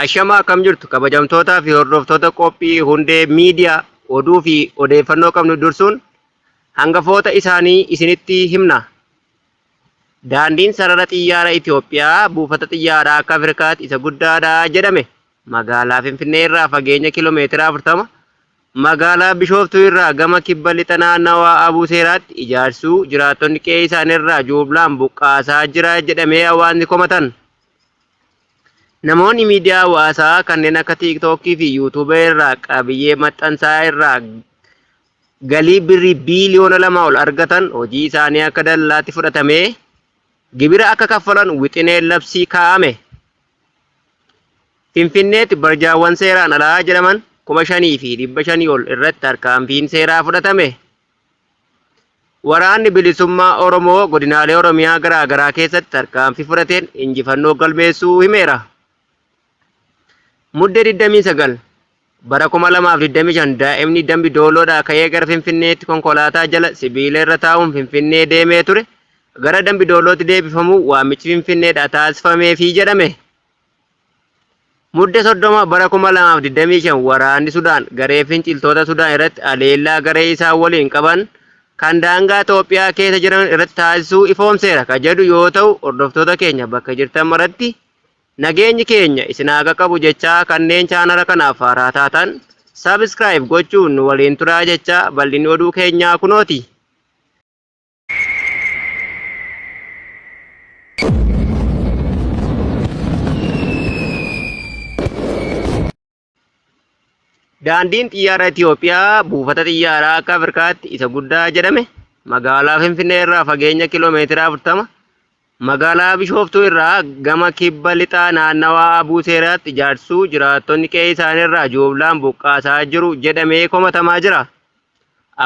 Ashamaa akkam jirtu kabajamtootaa fi hordoftoota qophii Hundee Miidiyaa oduu fi odeeffannoo qabnu dursuun hangafoota isaanii isinitti himna. Daandiin sarara xiyyaara Itoophiyaa buufata xiyyaaraa akka Afrikaatti isa guddaadha jedhame. Magaalaa Finfinnee irraa fageenya kiiloomeetira 40, magaalaa Bishooftuu irraa gama kibba lixa naannawaa Abuu Seeraatti ijaarsuu jiraattonni qe'ee isaaniirraa juublaan buqqaasaa jira jedhamee hawaasni komatan. Namoonni miidiyaa hawaasaa kanneen akka Tiiktookii fi Yuutuubii irraa qabiyyee maxxansaa irraa galii birrii biiliyoona 2 ol argatan hojii isaanii akka daldalaatti fudhatamee gibira akka kaffalan wixineen labsii kaa'ame. Finfinneetti barjaawwan seeraan alaa jedhaman 5,500 ol irratti tarkaanfiin seeraa fudhatame. Waraanni Bilisummaa Oromoo godinaalee Oromiyaa garaa garaa keessatti tarkaanfii fudhateen injifannoo galmeessuu himeera. Muddee 29 bara 2025 daa'imni Dambi Doolloodhaa ka'ee gara Finfinneetti konkolaataa jala sibiila irra taa'uun Finfinnee deemee ture gara Dambi Doollootti deebifamuu waamichi Finfinneedhaa taasifameefii jedhame. Mudde 30 bara 2025 waraanni Sudaan garee finciltoota Sudaan irratti haleellaa garee isaan waliin qaban kan daangaa Itoophiyaa keessa jiran irratti taasisuu ifoomseera ka jedhu yoo ta'u hordoftoota keenya bakka jirtan maratti nageenyi keenya isin haa qaqqabu jechaa kanneen chaanala kanaaf haaraa taatan subscribe gochuun nu waliin turaa jechaa bal'inni oduu keenyaa kunooti. Daandiin xiyyaara Itiyoophiyaa buufata xiyyaaraa akka Afrikaatti isa guddaa jedhame magaalaa Finfinnee irraa fageenya kiiloomeetira 40, magaalaa Bishooftuu irraa gama kibba lixaa naannawaa Abuu Seeraatti ijaarsuu jiraattonni qe'ee isaaniirraa juublaan buqqaasaa jiru jedhamee komatamaa jira.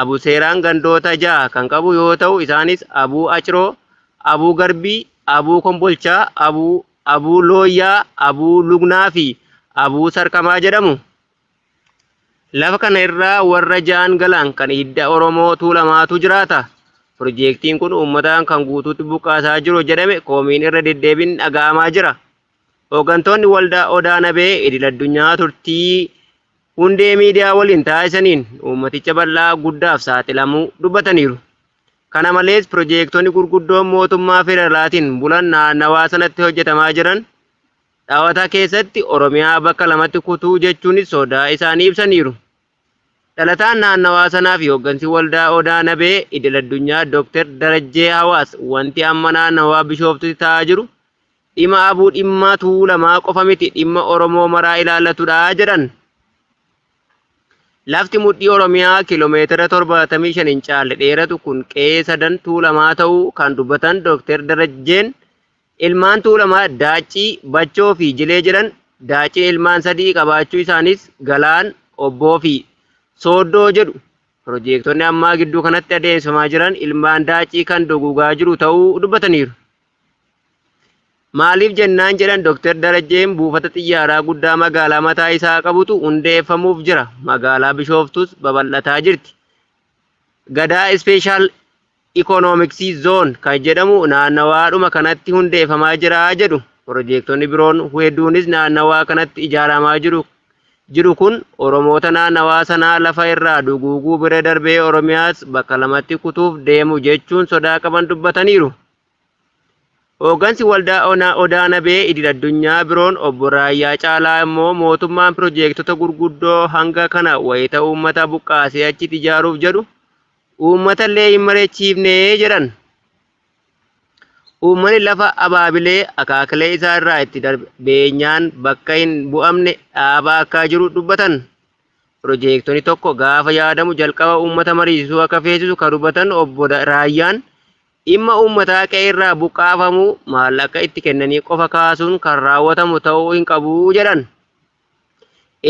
Abuseeraan gandoota 6 kan qabu yoo ta'u isaanis Abuu Aciroo, Abuu Garbii, Abuu Kombolchaa, Abuu Abuu Looyyaa, Abuu Lugnaa fi Abuu Sarkamaa jedhamu. Lafa kana irraa warra ja'an galaan kan hidda Oromoo Tuulamaatu jiraata. Pirojektiin kun uummataan kan guutuutti buqqaasaa jiru jedhame komiin irra deddeebiin dhaga'amaa jira. Hooggantoonni Waldaa Odaa Nabee idil-addunyaa turtii Hundee Miidiyaa waliin taasisaniin uummaticha bal'aa guddaaf saaxilamuu dubbataniiru. Kana malees pirojeektonni gurguddoon mootummaa federaalaatiin bulan naannawaa sanatti hojjetamaa jiran dhawata keessatti Oromiyaa bakka lamatti kutuu jechuunis sodaa isaanii ibsaniiru. Dhalataan naannawaa sanaa fi hooggansi Waldaa Odaa Nabee idil-addunyaa Dooktar Darajjee Hawaas wanti amma naannawaa Bishooftutti ta'aa jiru dhima Abuu dhimma Tuulamaa qofa miti dhimma Oromoo maraa ilaallatudha jedhan. Lafti mudhii Oromiyaa kiiloomeetira 75 hin caalle dheeratu kun qe'ee sadan Tuulamaa ta'uu kan dubbatan Dooktar Darajjeen ilmaan Tuulamaa Daaccii, Bachoo fi Jilee jedhan Daacciin ilmaan sadii qabaachuu isaanis Galaan, Obboo fi Sooddoo jedhu. Pirojeektonni ammaa gidduu kanatti adeemsifamaa jiran ilmaan Daaccii kan duguugaa jiru ta'uu dubbataniiru. Maaliif jennaan jedhan Dr. Darajjeen buufata xiyyaaraa guddaa magaalaa mataa isaa qabutu hundeeffamuuf jira. Magaalaa Bishooftus babal'ataa jirti. Gadaa Ispeeshaal Ikoonomiksii Zoon kan jedhamu naannawaadhuma kanatti hundeeffamaa jira jedhu. Pirojeektonni biroon hedduunis naannawaa kanatti ijaaramaa jiru jiru kun Oromoota naannawaa sanaa lafa irraa duguuguu bira darbee Oromiyaas bakka lamatti kutuuf deemu jechuun sodaa qaban dubbataniiru. Hooggansi Waldaa Odaa Nabee idil-addunyaa biroon Obbo Raayyaa Caalaa immoo mootummaan pirojeektota gurguddoo hanga kana wayita uummata buqqaasee achitti ijaaruuf jedhu uummatallee hin mari'achiifne jedhan. Uummanni lafa abaabilee akaakilee isaa irraa itti darbe beenyaan bakka hin bu'amne dhaabaa akka jiru dubbatan. Pirojeektonni tokko gaafa yaadamu jalqaba uummata mariisisuu akka feesisu kan dubbatan Obbo Raayyaan Dhimma uummataa qe'eerraa buqqaafamu maallaqa itti kennanii qofa kaasuun kan raawwatamu ta'uu hin qabu jedhan.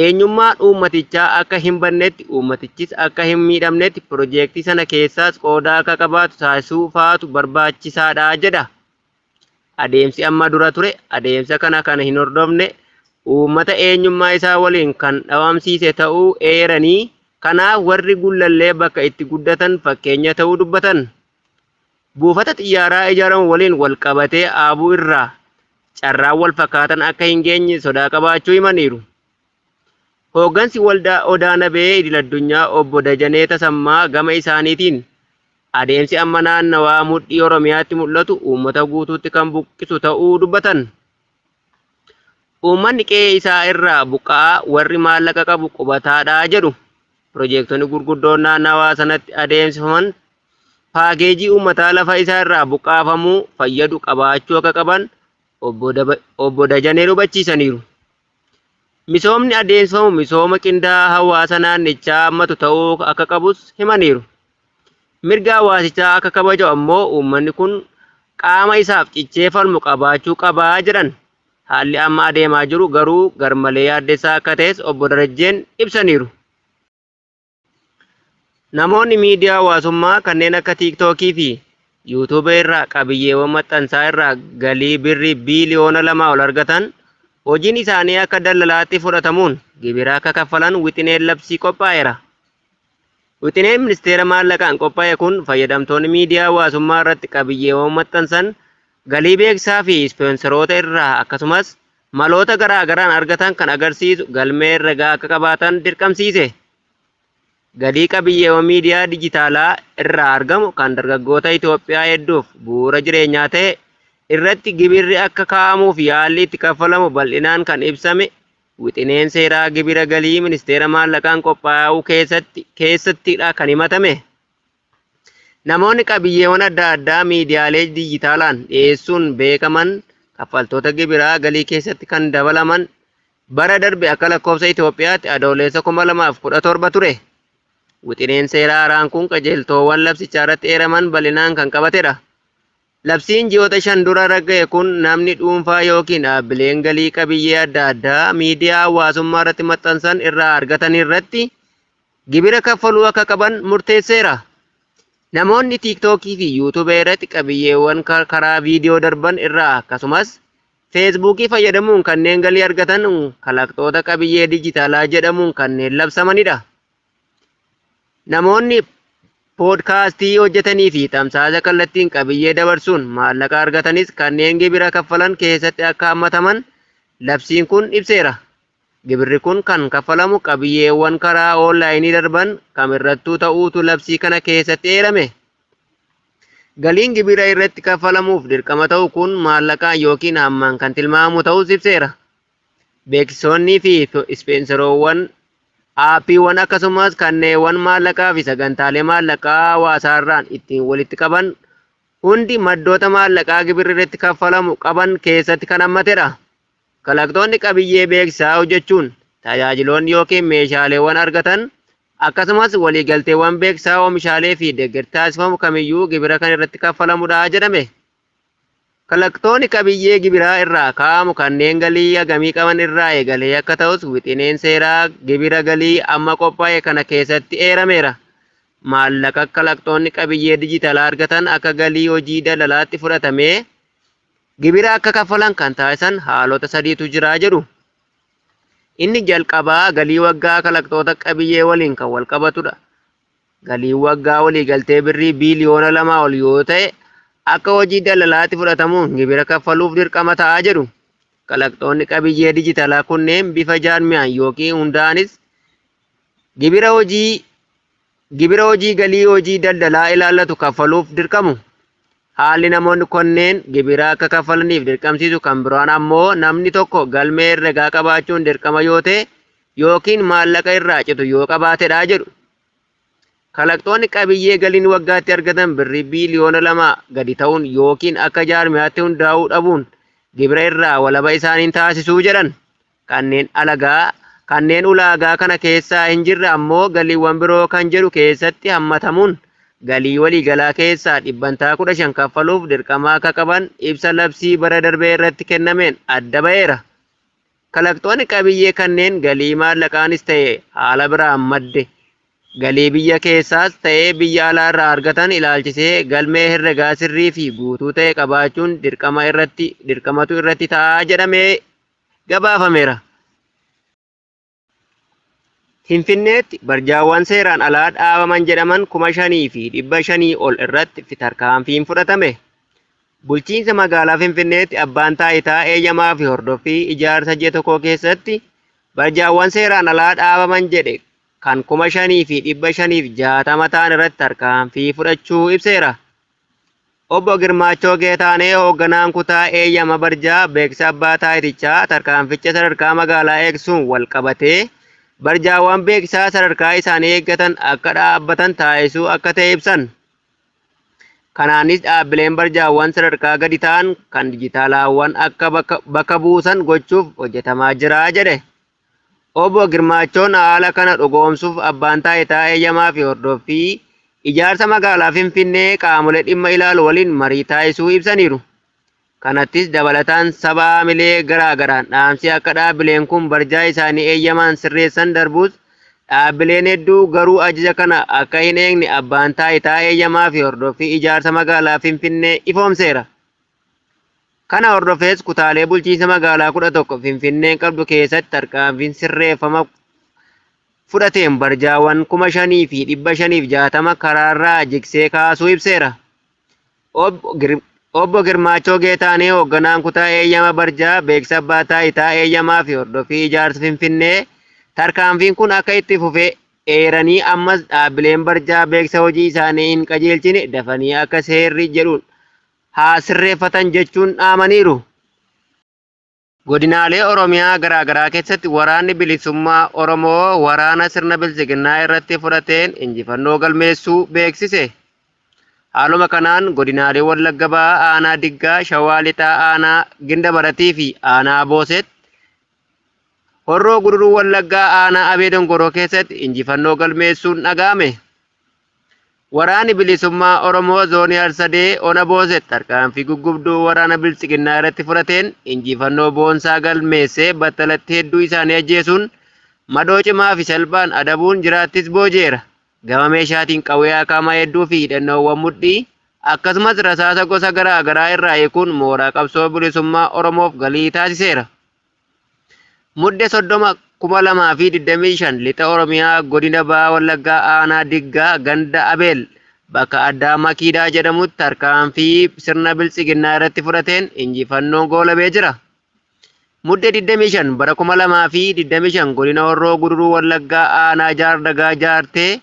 Eenyummaan uummatichaa akka hin badnetti, uummatichis akka hin miidhamnetti pirojeektii sana keessaas qooda akka qabaatu taasisuu faatu barbaachisaadha jedha. Adeemsi amma dura ture adeemsa kana kan hin hordofne uummata eenyummaa isaa waliin kan dhabamsiise ta'uu eeranii, kanaaf warri Gullallee bakka itti guddatan fakkeenya ta'uu dubbatan. Buufata xiyyaaraa ijaaramu waliin walqabatee Aabuu irraa carraan wal fakkaatan akka hin geenye sodaa qabaachuu himaniiru. Hooggansi Waldaa Odaa Nabee Idil-addunyaa Obbo Dajanee Tasammaa gama isaaniitiin adeemsi amma naannawaa mudhii Oromiyaatti mul'atu uummata guutuutti kan buqqisu ta'uu dubbatan. Uummanni qe'ee isaa irraa buqqa'aa warri maallaqa qabu qubataadha jedhu. Pirojeektonni gurguddoon naannawaa sanatti adeemsifaman paakeejii uummataa lafa isaa irraa buqqaafamuu fayyadu qabaachuu akka qaban Obbo Dajaneen hubachiisaniiru. Misoomni adeemsifamu misooma qindaa'aa hawaasa naannichaa hammatu ta'uu akka qabus himaniiru. Mirga hawaasichaa akka kabaju ammoo uummanni kun qaama isaaf cichee falmu qabaachuu qaba jedhan. Haalli amma adeemaa jiru garuu garmalee yaaddessaa akka ta'es Obbo Darajjeen ibsaniiru. Namoonni miidiyaa hawaasummaa kanneen akka Tiiktookii fi Yuutuubee irraa qabiyyeewwan maxxansaa irraa galii birrii biiliyoona 2 ol argatan hojiin isaanii akka daldalaatti fudhatamuun gibira akka kaffalan wixineen labsii qophaa'eera. Wixineen Ministeera Maallaqaan qophaa'e kun fayyadamtoonni miidiyaa hawaasummaa irratti qabiyyeewwan maxxansan galii beeksisaa fi ispoonsaroota irraa akkasumas maloota garaa garaan argatan kan agarsiisu galmee herregaa akka qabaatan dirqamsiise. Galii qabiyyeewwan miidiyaa dijitaalaa irraa argamu kan dargaggoota Itoophiyaa hedduuf bu'uura jireenyaa ta'e irratti gibirri akka kaa'amuu fi haalli itti kaffalamu bal'inaan kan ibsame wixineen seeraa gibira galii ministeera maallaqaan qophaa'uu keessatti keessattidha kan himatame. Namoonni qabiyyeewwan adda addaa miidiyaalee dijitaalaan dhiyeessuun beekaman kaffaltoota gibiraa galii keessatti kan dabalaman bara darbe akka lakkoofsa Itoophiyaatti Adoolessa 2017 ture. Wixineen seeraa haaraan kun qajeeltoowwan labsichaarratti eeraman bal'inaan kan qabatedha. Labsiin ji'oota shan dura ragga'e kun namni dhuunfaa yookiin dhaabbileen galii qabiyyee adda addaa miidiyaa hawaasummaarratti maxxansan irraa argatanirratti gibira kaffaluu akka qaban murteesseera. Namoonni Tiiktookii fi Yuutuubee irratti qabiyyeewwan karaa viidiyoo darban irraa akkasumas Feesbuukii fayyadamuun kanneen galii argatan kalaqxoota qabiyyee dijitaalaa jedhamuun kanneen labsamanidha. Namoonni poodkaastii hojjetanii fi tamsaasa kallattiin qabiyyee dabarsuun maallaqa argatanis kanneen gibira kaffalan keessatti akka hammataman labsiin kun ibseera. Gibirri kun kan kaffalamu qabiyyeewwan karaa oonlaayinii darban kamirrattuu ta'uutu labsii kana keessatti eerame. Galiin gibira irratti kaffalamuuf dirqama ta'u kun maallaqaan yookiin hammaan kan tilmaamamu ta'uus ibseera. Beeksisoonnii fi ispoonsaroowwan aappiiwwan akkasumas kanneewwan maallaqaa fi sagantaalee maallaqaa hawaasaarraan ittiin walitti qaban hundi maddoota maallaqaa gibirri irratti kaffalamu qaban keessatti kan hammatedha. Kalaqtoonni qabiyyee beeksisaa hojjechuun tajaajiloonni yookiin meeshaaleewwan argatan akkasumas waliigalteewwan beeksisaa oomishaalee fi deeggarsi taasifamu kamiyyuu gibira kan irratti kaffalamudha jedhame. Kalaqtoonni qabiyyee gibiraa irraa kaa'amu kanneen galii hagamii qaban irraa eegalee akka ta'us wixineen seeraa gibira galii amma qophaa'e kana keessatti eerameera. Maallaqa kalaqtoonni qabiyyee dijitaalaa argatan akka galii hojii daldalaatti fudhatamee Gibira akka kaffalan kan taasisan haalota sadiitu jira jedhu. Inni jalqabaa galii waggaa kalaqtoota qabiyyee waliin kan walqabatudha. Galiin waggaa waliigaltee birrii biiliyoona 2 ol yoo ta'e akka hojii daldalaatti fudhatamuun gibira kaffaluuf dirqama ta'a jedhu. Kalaqtoonni qabiyyee dijitalaa kunneen bifa jaarmiyaan yookiin hundaa'anis gibira hojii gibira hojii galii hojii daldalaa ilaallatu kaffaluuf dirqamu. Haalli namoonni kunneen gibira akka kaffalaniif dirqamsiisu kan biraan ammoo namni tokko galmee herregaa qabaachuun dirqama yoo ta'e yookiin maallaqa irraa citu yoo qabaatedha jedhu. Kalaqxoonni qabiyyee galiin waggaatti argatan birrii biiliyoona 2 gadi ta'uun yookiin akka jaarmiyaatti hundaa'uu dhabuun gibira irraa walaba isaan hin taasisuu jedhan. Kanneen alagaa kanneen ulaagaa kana keessaa hin jirre ammoo galiiwwan biroo kan jedhu keessatti hammatamuun galii waliigalaa keessaa dhibbantaa 15 kaffaluuf dirqama akka qaban ibsa labsii bara darbee irratti kennameen adda ba'eera. Kalaqxoonni qabiyyee kanneen galii maallaqaanis ta'e haala biraan madde galii biyya keessaas ta'ee biyya alaarraa argatan ilaalchisee galmee herregaa sirrii fi guutuu ta'e qabaachuun dirqama irratti dirqamatu irratti ta'a jedhamee gabaafameera. Finfinneetti barjaawwan seeraan alaa dhaabaman jedhaman 5,500 ol irratti tarkaanfiin fudhatame. Bulchiinsa magaalaa Finfinneetti abbaan taayitaa eeyyamaa fi hordoffii ijaarsa ji'a tokko keessatti barjaawwan seeraan alaa dhaabaman jedhe kan 5,560 ta'an irratti tarkaanfii fudhachuu ibseera. Obbo Girmaachoo Geetaanee hoogganaan kutaa eeyyama barjaa beeksisa abbaa taayitichaa tarkaanficha sadarkaa magaalaa eegsuun wal qabatee barjaawwan beeksisaa sadarkaa isaanii eeggatan akka dhaabbatan taasisuu akka ta'e ibsan. Kanaanis dhaabbileen barjaawwan sadarkaa gadi ta'an kan dijitaalaawwan akka bakka buusan gochuuf hojjetamaa jira jedhe. Obbo Girmaachoon haala kana dhugoomsuuf abbaan taayitaa eeyyamaa fi hordoffii ijaarsa magaalaa Finfinnee qaamolee dhimma ilaalu waliin marii taasisuu ibsaniiru. Kanattis dabalataan saba haamilee garaa garaan dhaamsi akka dhaabbileen kun barjaa isaanii eeyyamaan sirreessan darbus dhaabbileen hedduu garuu ajaja kana akka hin eegne abbaan taayitaa eeyyamaa fi hordoffii ijaarsa magaalaa Finfinnee ifoomseera. Kana hordofees kutaalee bulchiinsa magaalaa 11 Finfinneen qabdu keessatti tarkaanfiin sirreeffama fudhateen barjaawwan 5,560 karaarraa jigsee kaasuu ibseera. Obbo Girmaachoo Geetaanee hoogganaan kutaa eeyyama barjaa beeksisa abbaa taayitaa eeyyamaa fi hordoffii ijaarsa Finfinnee tarkaanfiin kun akka itti fufe eeranii ammas dhaabbileen barjaa beeksisa hojii isaanii hin qajeelchine dafanii akka seerri jedhuun haa sirreeffatan jechuun dhaamaniiru. Godinaalee Oromiyaa garaa garaa keessatti waraanni bilisummaa Oromoo waraana sirna bilxiginnaa irratti fudhateen injifannoo galmeessuu beeksise. Haaluma kanaan godinaalee Wallagga Bahaa Aanaa Diggaa, Shawaa Lixaa Aanaa Ginda Baratii fi Aanaa Booset, Horroo Guduruu Wallaggaa Aanaa Abee Dongoroo keessatti injifannoo galmeessuun dhaga'ame. Waraanni bilisummaa Oromoo zoonii Harsadee Ona Booset tarkaanfii guggubduu waraana bilxiginnaa irratti fudhateen injifannoo boonsaa galmeessee battalatti hedduu isaanii ajjeesuun madoo cimaa fi salphaan adabuun jiraattis booji'eera. Gama meeshaatiin qawwee akaamaa hedduu fi hidhannoowwan mudhii akkasumas rasaasa gosa garaa garaa irraa hiikuun mooraa qabsoo bilisummaa Oromoof galii taasiseera. Mudde 30,2025 lixa Oromiyaa godina Baha Wallaggaa Aanaa Diggaa ganda Abeel bakka addaa Makiidaa jedhamutti tarkaanfii sirna bilxiginnaa irratti fudhateen injifannoon goolabee jira. Mudde 25 bara 2025 godina Horroo Guduruu Wallaggaa Aanaa Jaardagaa Jaartee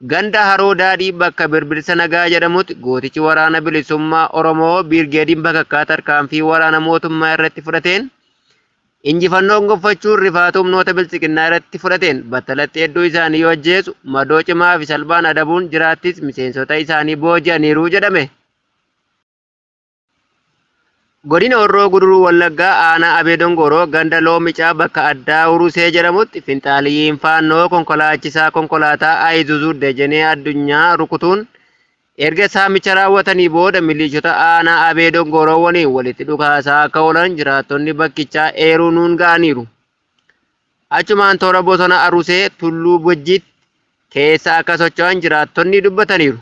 ganda Haroo Daadhii bakka Birbirsa Nagaa jedhamutti gootichi waraana bilisummaa Oromoo Biirgeediin Bakakkaa tarkaanfii waraana mootummaa irratti fudhateen injifannoon gonfachuun rifaatuu humnoota bilxiginnaa irratti fudhateen battalatti hedduu isaanii yoo ajjeesu madoo cimaa fi salphaan adabuun jiraattis miseensota isaanii booji'aniiru jedhame. Godina Horroo Guduruu Wallaggaa Aanaa Abee Dongoroo ganda Loomicaa bakka addaa Hurusee jedhamutti finxaaliyyiin faannoo konkolaachisaa konkolaataa Ayizuzuu Dejenee Addunyaa rukutuun erga saamicha raawwatanii booda miliishota aanaa Abee Dongoroo waliin walitti dhukaasaa akka oolan jiraattonni bakkichaa eeruu nuun ga'aniiru. Achumaan toora bosona Arusee Tulluu Bojjiitti keessa akka socho'an jiraattonni dubbataniiru.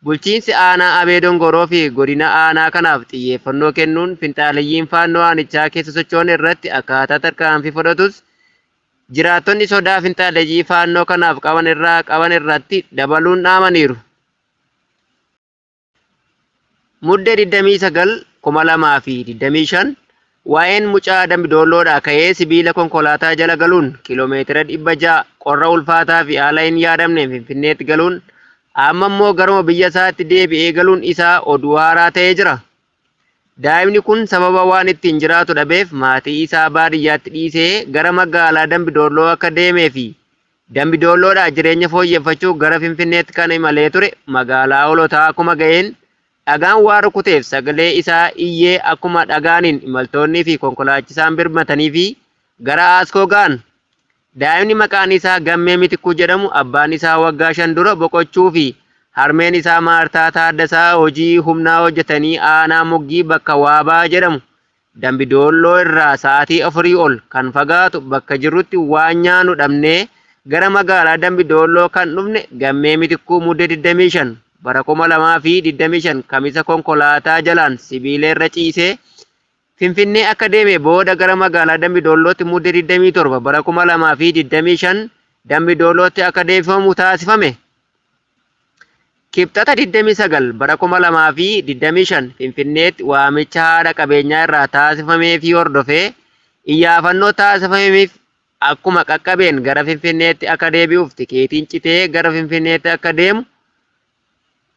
Bulchiinsi aanaa Abee Dongoroo fi godina aanaa kanaaf xiyyeeffannoo kennuun finxaaleyyiin faannoo aanichaa keessa socho'an irratti akkaataa tarkaanfii fudhatus jiraattonni sodaa finxaaleyyii faannoo kanaaf qaban irraa qaban irratti dabaluun dhaamaniiru. Mudde 29, 2025 Waa'een mucaa Dambidoolloodhaa ka'ee sibiila konkolaataa jala galuun kiiloomeetira 600 qorra ulfaataa fi haala hin yaadamneen Finfinneetti galuun amma immoo garuma biyya isaatti deebi'ee galuun isaa oduu haaraa ta'ee jira. Daa'imni kun sababa waan ittiin jiraatu dhabeef maatii isaa baadiyyaatti dhiisee gara magaalaa Dambidoolloo akka deemee fi Dambidoolloodhaa jireenya fooyyeffachuu gara Finfinneetti kan imalee ture magaalaa Holotaa akkuma ga'een dhagaan waa rukuteef sagalee isaa iyyee akkuma dhagaaniin imaltoonnii fi konkolaachisaan birmatanii fi gara Aaskoo ga'an. Daa'imni maqaan isaa Gammee Mitikkuu jedhamu abbaan isaa waggaa 5 dura boqochuu fi harmeen isaa Maartaa Taaddasaa hojii humnaa hojjetanii aanaa Muggii bakka Waabaa jedhamu Dambidoolloo irraa sa'aatii afurii ol kan fagaatu bakka jirrutti waan nyaannu dhabnee gara magaalaa Dambidoolloo kan dhufne Gammee Mitikkuu Mudde 25 bara 2025 Kamisa konkolaataa jalaan sibiila irra ciisee Finfinnee akka deeme booda gara magaalaa Dambidoollootti Mudde 27 bara 2025 Dambidoollootti akka deebifamu taasifame. Kibxata 29 bara 2025 Finfinneetti waamicha haadha qabeenyaa irraa taasifameefii hordofee iyyaafannoo taasifameef akkuma qaqqabeen gara Finfinneetti akka deebi'uuf tikeetiin citee gara Finfinneetti akka deemu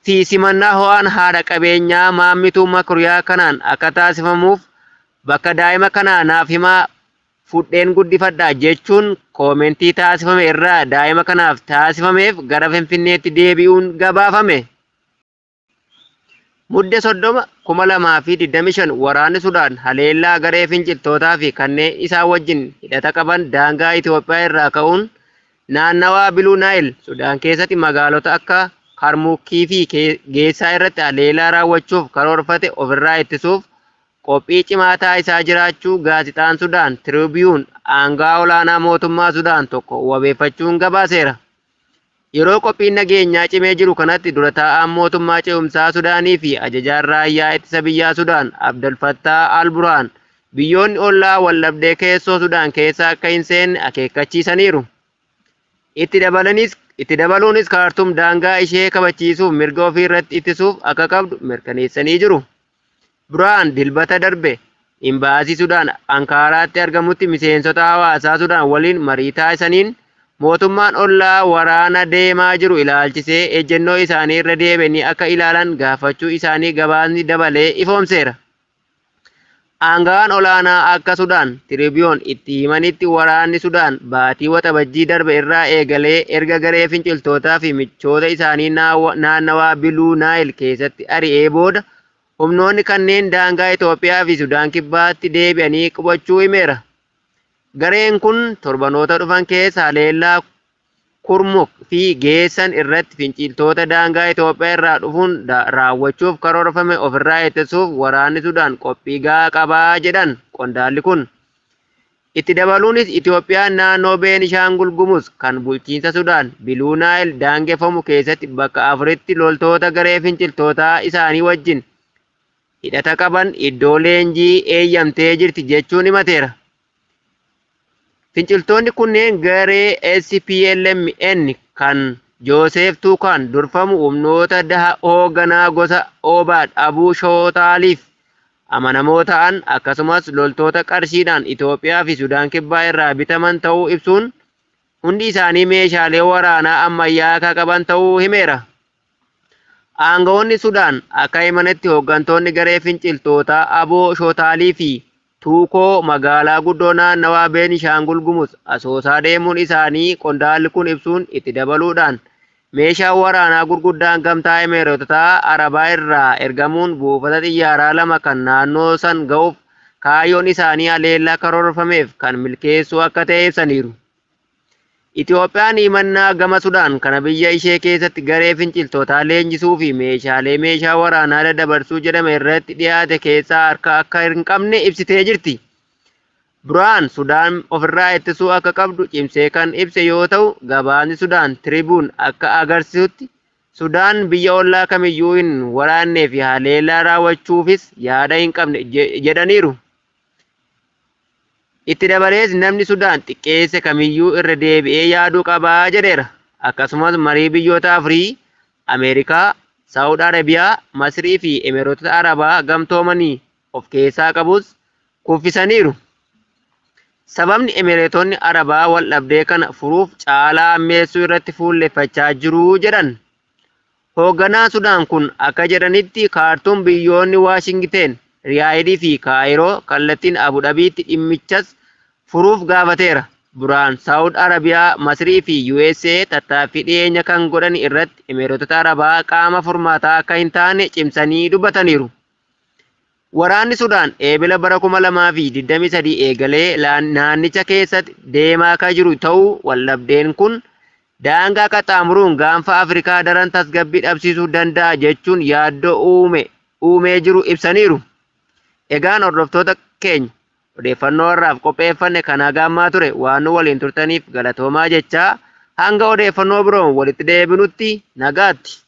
fi simannaa ho'aan haadha qabeenyaa Maammituu Makuriyaa kanaan akka taasifamuuf bakka daa'ima kanaa naaf himaa fudheen guddifadha jechuun koomentii taasifame irraa daa'ima kanaaf taasifameef gara Finfinneetti deebi'uun gabaafame. Mudde 30, 2025 Waraanni Sudaan haleellaa garee finciltootaa fi kanneen isaan wajjin hidhata qaban daangaa Itoophiyaa irraa ka'uun naannawaa Biluu Naayil Sudaan keessatti magaalota akka Karmuukii fi Geessaa irratti haleellaa raawwachuuf karoorfate ofirraa ittisuuf qophii cimaa taasisaa jiraachuu gaazexaan Sudaan Tiribiyuun aanga'aa olaanaa mootummaa Sudaan tokko wabeeffachuun gabaaseera. Yeroo qophiin nageenyaa cimee jiru kanatti dura taa'aan mootummaa ce'umsaa Sudaanii fi ajajaan raayyaa ittisa biyyaa Sudaan Abdel Fattah al-Burhaan biyyoonni ollaa waldhabdee keessoo Sudaan keessa akka hin seenne akeekkachiisaniiru. Itti dabalanis itti dabaluunis Kaartum daangaa ishee kabachiisuuf mirga ofii irratti ittisuuf akka qabdu mirkaneessanii jiru. Burhaan Dilbata darbe Imbaasii Sudaan Ankaaraatti argamutti miseensota hawaasaa Sudaan waliin marii taasisaniin mootummaan ollaa waraana deemaa jiru ilaalchisee ejjennoo isaanii irra deebi'anii akka ilaalan gaafachuu isaanii gabaasni dabalee ifoomseera. Aangawaan olaanaa akka Sudaan Tiribiyuun itti himanitti waraanni Sudaan baatii Waxabajjii darbe irraa eegalee erga garee finciltootaa fi michoota isaanii naannawaa Biluu Naayil keessatti ari'ee booda Humnoonni kanneen daangaa Itoophiyaa fi Sudaan Kibbaatti deebi'anii qubachuu himeera. Gareen kun torbanoota dhufan keessa haleellaa Kurmuk fi geessan irratti finciltoota daangaa Itoophiyaa irraa dhufuun raawwachuuf karoorfame ofirraa ittisuuf waraanni Sudaan qophii gahaa qaba jedhan qondaalli kun. Itti dabaluunis Itoophiyaan naannoo Beenishaangul Gumuz kan bulchiinsa Sudaan Biluu Naayil daangeffamu keessatti bakka afuritti loltoota garee finciltootaa isaanii wajjin hidhata qaban iddoo leenjii eeyyamtee jirti jechuun himateera. Finciltoonni kunneen garee SPLM-N kan Jooseef Tuukaan durfamu humnoota hoogganaa gosa Obaad Abuu Shootaaliif amanamoo ta'an akkasumas loltoota qarshiidhaan Itoophiyaa fi Sudaan Kibbaa irraa bitaman ta'uu ibsuun, hundi isaanii meeshaalee waraanaa ammayyaa akka qaban ta'uu himeera. Aanga'oonni Sudaan akka himanitti hooggantoonni garee finciltootaa Aboo Shootaalii fi Tuukoo magaalaa guddoo naannawaa Beenishaangul Gumuz Asoosaa deemuun isaanii qondaalli kun ibsuun itti dabaluudhaan meeshaan waraanaa gurguddaan Gamtaa Emeerototaa Arabaa irraa ergamuun buufata xiyyaaraa lama kan naannoo san ga'uuf kaayyoon isaanii haleellaa karoorfameef kan milkeessuu akka ta'e ibsaniiru. Itoophiyaan himannaa gama Sudaan kana biyya ishee keessatti garee finciltootaa leenjisuu fi meeshaalee meeshaa waraanaa daddabarsuu jedhame irratti dhiyaate keessaa harka akka hin qabne ibsitee jirti. Burhaan Sudaan ofirraa ittisuu akka qabdu cimsee kan ibse yoo ta'u, gabaasni Sudaan Tiribuun akka agarsiisutti Sudaan biyya ollaa kamiyyuu hin waraannee fi haleellaa raawwachuufis yaada hin qabne jedhaniiru. Itti dabalees namni Sudaan xiqqeesse kamiyyuu irra deebi'ee yaaduu qaba jedheera. Akkasumas marii biyyoota afurii Ameerikaa, Saawud Arabiyaa, Masrii fi Emireetota Arabaa gamtoomanii of keessaa qabus kuffisaniiru. Sababni Emireetonni Arabaa waldhabdee kana furuuf caalaa hammeessuu irratti fuulleffachaa jiru jedhan. Hoogganaan Sudaan kun akka jedhanitti Kaartuum biyyoonni Waashingiteen, Riyaayidii fi Kaayiroo kallattiin Abu Dhabiitti dhimmichas furuuf gaafateera. Burhaan Saawud Arabiyaa, Masrii fi usa tattaaffii dhiyeenya kan godhani irratti Emireetota Arabaa qaama furmaataa akka hin taane cimsanii dubbataniiru. Waraanni Sudaan Eebila bara 2023 eegalee naannicha keessatti deemaa ka jiru ta'uu waldhabdeen kun daangaa qaxxaamuruun gaanfa Afrikaa daran tasgabbii dhabsiisuu danda'a jechuun yaaddoo uume uumee jiru ibsaniiru. Egaan hordoftoota keenya odeeffannoo har'aaf qopheeffanne kan haga ammaa ture waan nu waliin turtaniif galatoomaa jechaa hanga odeeffannoo biroon walitti deebinutti nagaatti.